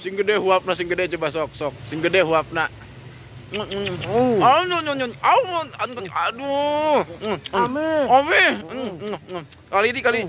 Sing gede huapna, sing gede coba sok sok. Sing gede huapna. Aduh. Ame. Ame. Kali ini kali.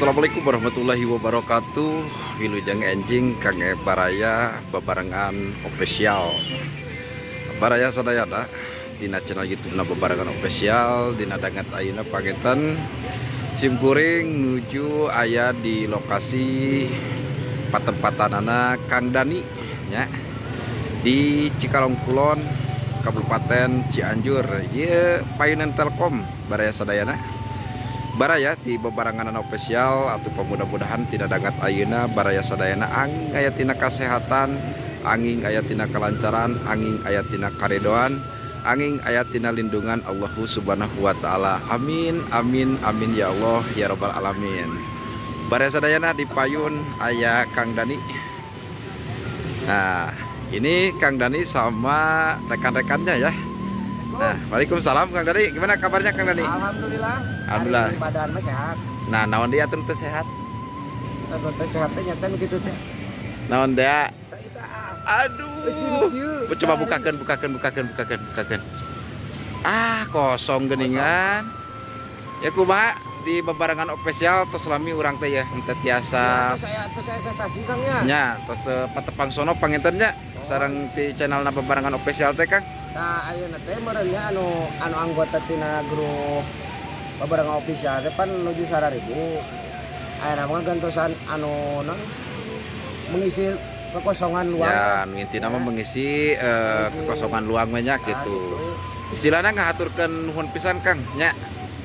Assalamualaikum warahmatullahi wabarakatuh. Wilujeng enjing Kang Baraya Bebarengan Official. Baraya sadayana dina channel YouTube na Bebarengan Official dina dangat ayeuna panginten simkuring nuju aya di lokasi patempatanana Kang Dani nya di Cikalong Kulon, Kabupaten Cianjur. Ieu payunan Telkom Baraya sadayana. Baraya di Bebarengan Official atau pemuda-mudahan tidak dangat ayeuna baraya sadayana angin aya tina kasehatan, angin aya tina kelancaran, angin aya tina karedoan, angin aya tina lindungan Allahu Subhanahu wa taala. Amin amin amin ya Allah ya rabbal alamin. Baraya sadayana di payun aya Kang Dani. Nah, ini Kang Dani sama rekan-rekannya ya. Nah, waalaikumsalam Kang Dani. Gimana kabarnya Kang Dani? Alhamdulillah. Alhamdulillah. Hari badan mah sehat. Nah, naon dia atuh teh sehat? Atuh teh sehat teh nyata nu kitu teh. Naon dia? Aduh. Coba bukakeun, bukakeun, bukakeun, bukakeun, bukakeun. Ah, kosong geuningan. Ya kumaha di Bebarengan Official tos lami urang teh ya, henteu tiasa. Tos saya sasasi Kang nya. Nya, tos patepang sono panginten nya sareng ti channelna Bebarengan Official teh Kang. Nah, ayeuna teh meureun nya anu anggota tina grup Bebarengan Official teh pan nuju 1.000. Ayeuna mah gantosan anu non mengisi kekosongan luang. Ya, nu intina mah mengisi kekosongan luang nya gitu. Istilahna ngahaturkeun nuhun pisan Kang nya.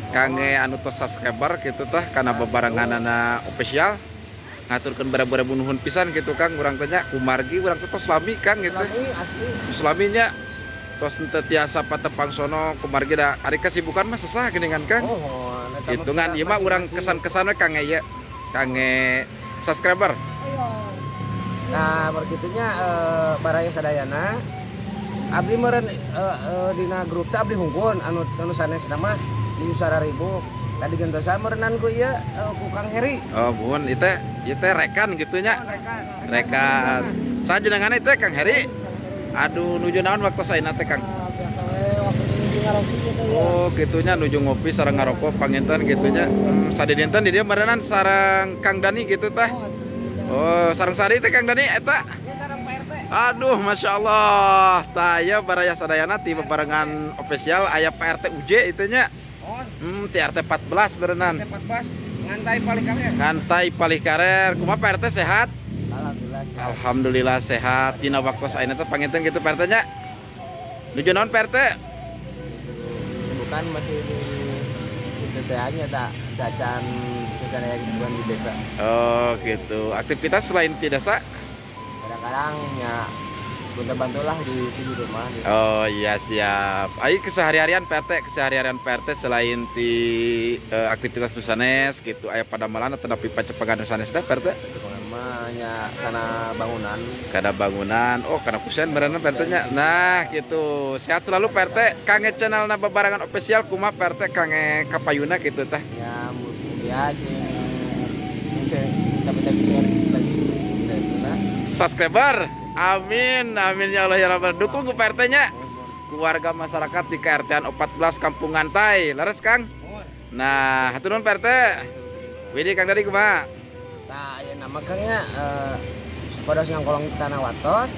Kang anu tos subscriber gitu tah kana bebarenganana official. Ngaturkeun barabu-rabu nuhun pisan gitu Kang, urang teh nya kumargi urang teh tos lami Kang gitu. Lami asli. Tos lami nya. Tos henteu tiasa patepang sono kumargi da ari kesibukan mah sesah geuningan Kang. Oh, gitu ngan ieu mah urang kesan-kesan we Kang ieu. Kang subscriber. Nah, berkitunya baraya sadayana abdi meureun dina grup teh abdi hungkun anu sanes mah di 1.000. Tadi gentosan meureunnan ku ieu ku Kang Heri. Oh, muhun ieu teh rekan gitu nya. Oh, rekan. Rekan. Sajenengan ieu teh Kang Heri. Aduh, nuju naon waktu saena teh Kang? Biasa we waktu nuju ngaropi gitu ya. Oh, gitunya nuju ngopi sareng ngarokok panginten gitunya. Sadidinten di dieu meureunnan sareng Kang Dani gitu tah. Oh, sareng sari teh Kang Dani eta? Ya sareng Pak RT. Aduh, Masya Allah. Tah ieu baraya sadayana ti Bebarengan Official aya Pak RT UJ itu nya. Ti RT 14 berenang. RT 14 ngantai palih karer. Ngantai palih karer. Kumaha Pak RT sehat? Alhamdulillah. Sehat. Alhamdulillah sehat. Dina waktu ayeuna teh panginten gitu Pak RT nya. Nuju naon Pak RT? Bukan masih di TTA-nya tak cacan cacan yang di desa. Oh, gitu. Aktivitas selain di desa? Kadang-kadang ya bantu-bantulah di rumah gitu. Oh iya siap. Ayo kesehari-harian PT, kesehari-harian PRT selain di aktivitas nusanes gitu, ayo pada malan atau tapi pacepengan nusanes dah PRT? Namanya karena bangunan. Karena bangunan. Oh, karena kusen berenang PRT-nya. Nah, gitu. Sehat selalu PRT. Kange channelna Bebarengan Official kumaha PRT kange kapayuna gitu tah. Ya, ya sing subscriber. Amin, amin ya Allah ya Rabbal. Dukung ku PRT-nya. Keluarga masyarakat di KRT-an 14 Kampung Ngantai. Leres Kang? Nah, hatur nuhun Pak RT. Widih Kang Dani kumaha? Nah, ayeuna mah Kang nya pada sing kolong tanah watos.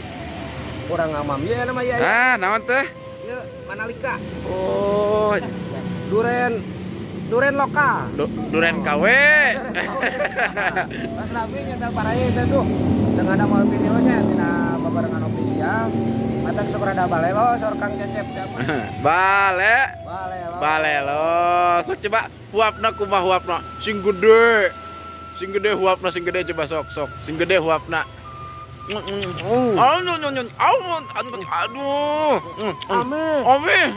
Kurang ngamam. Ieu nama ieu. Ah, naon teh? Ieu Manalika. Oh, duren lokal. Duren KW. Pas lami nyata baraya teh tuh. Dengan ada mau videonya tina Babarengan Official. Matak sok rada balelo sor Kang Cecep teh apa? Bale. Balelo. Balelo. Sok coba huapna kumaha huapna? Sing gede. Sing gede huapna, sing gede coba sok sok. Sing gede huapna. Aduh. Amin. Amin.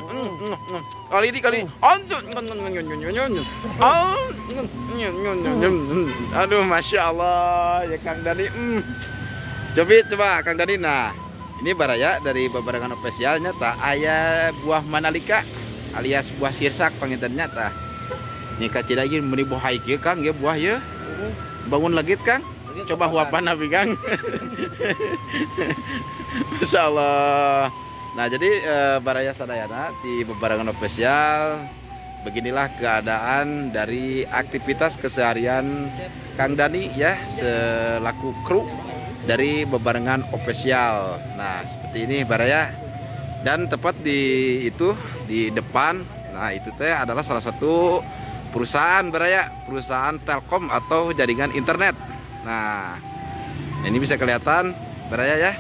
Kali ini kali. Aduh, masya Allah ya Kang Dani. Coba Kang Dani. Nah, ini baraya dari Babarengan Officialnya tak aya buah Manalika alias buah sirsak pangintennya tah. Ini kacida lagi meuni buah kieu Kang ya buah ya. Bangun legit Kang. Coba huapan abi Kang. Masya Allah. Nah jadi baraya sadayana di Babarengan Official, beginilah keadaan dari aktivitas keseharian Kang Dani ya selaku kru dari Babarengan Official. Nah seperti ini baraya, dan tepat di itu di depan. Nah itu teh adalah salah satu perusahaan baraya, perusahaan Telkom atau jaringan internet. Nah, ini bisa kelihatan baraya ya.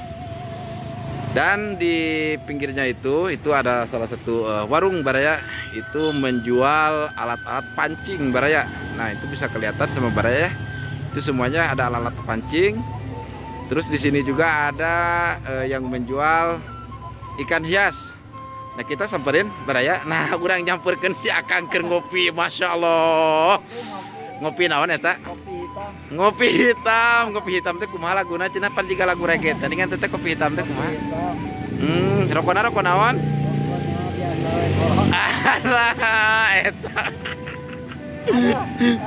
Dan di pinggirnya itu ada salah satu warung baraya, itu menjual alat-alat pancing baraya. Nah, itu bisa kelihatan sama baraya ya. Itu semuanya ada alat-alat pancing. Terus di sini juga ada yang menjual ikan hias. Nah, kita samperin baraya. Nah, urang nyamperkeun si Akang keur ngopi, Masya Allah. Ngopi naon eta? Ngopi hitam, ngopi hitam teh kumaha laguna cenah pan jiga lagu reggae. Tadi kan teh kopi hitam teh kumaha? Rokona rokok naon? Alah, eta.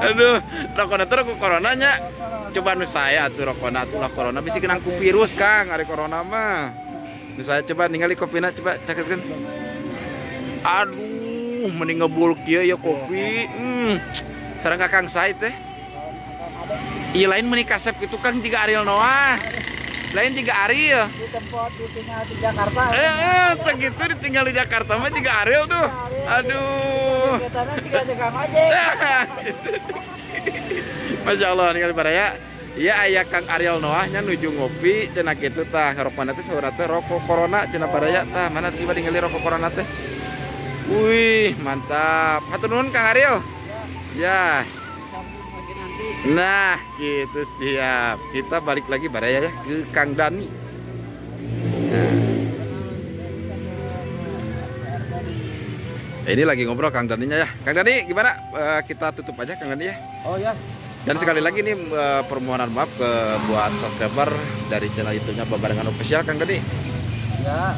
Aduh, rokona teh rokok corona nya. Coba nu saya atuh rokona atuh lah corona bisi kenang ku virus Kang, ari corona mah. Nu saya coba ningali kopina coba caketkeun. Aduh, mending ngebul kieu ya kopi. Sareng ka Kang Said teh. Iya lain meuni kasep gitu Kang jiga Ariel Noah. Lain jiga Ariel. Di tempat ditinggal di Jakarta. Heeh, gitu ditinggal di Jakarta mah jiga Ariel tuh. Aduh. Kegiatannya jiga tukang ojek. Masya Allah ningali baraya. Iya aya Kang Ariel Noah nya nuju ngopi cenah kitu tah ngarokona teh saurna teh rokok corona cenah baraya tah mana tiba ningali rokok corona teh. Wih, mantap. Hatur nuhun Kang Ariel. Ya. Nah, gitu siap. Kita balik lagi baraya ya ke Kang Dani. Nah. Ini lagi ngobrol Kang Daninya ya. Kang Dani gimana? Kita tutup aja Kang Dani ya. Oh ya. Dan sekali lagi nih permohonan maaf ke buat subscriber dari channel YouTube-nya Babarengan Official Kang Dani. Ya,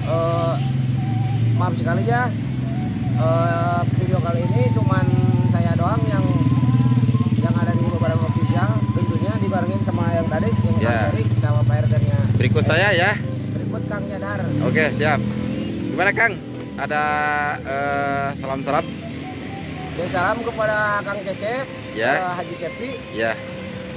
maaf sekali ya. Video kali ini cuman saya doang yang ada di Babarengan Official, tentunya dibarengin sama yang tadi yang ya. Kang sama Pak RT-nya. Berikut saya ya. Berikut Kang Yadar. Oke, siap. Gimana Kang? Ada salam-salam? Ya, salam kepada Kang Cecep, ya. Haji Cepi. Ya.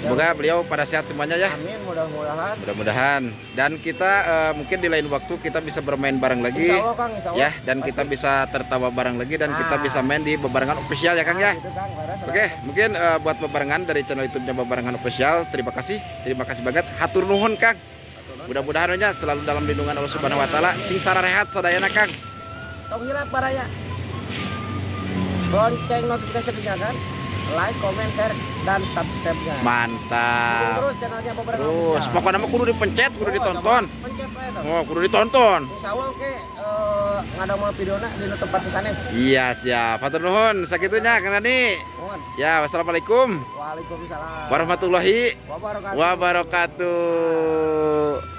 Semoga beliau pada sehat semuanya ya. Amin, mudah-mudahan. Mudah-mudahan. Dan kita mungkin di lain waktu kita bisa bermain bareng lagi. Insya Allah, Kang, insya Allah. Ya, dan pasti. Kita bisa tertawa bareng lagi dan kita bisa main di Babarengan Official ya Kang ya. Gitu, Kang. Oke, mungkin buat Babarengan dari channel YouTube-nya Babarengan Official, terima kasih. Terima kasih banget. Hatur nuhun Kang. Mudah-mudahan nya selalu dalam lindungan Allah Subhanahu wa taala. Sing sararehat sadayana Kang. Tong hilap baraya. Bonceng notifikasinya kan. Like, comment, share, dan subscribe-nya. Mantap. Terus channelnya Babarengan Terus, Official. pokoknya mah kudu dipencet, kudu ditonton. Pencet wae tuh. Oh, kudu ditonton. Insyaallah oke ngadamel videona di tempat sanes. Iya, siap. Hatur nuhun sakitunya Kang Dani. Nuhun. Ya, wassalamualaikum. Waalaikumsalam. Warahmatullahi wabarakatuh. Wabarakatuh.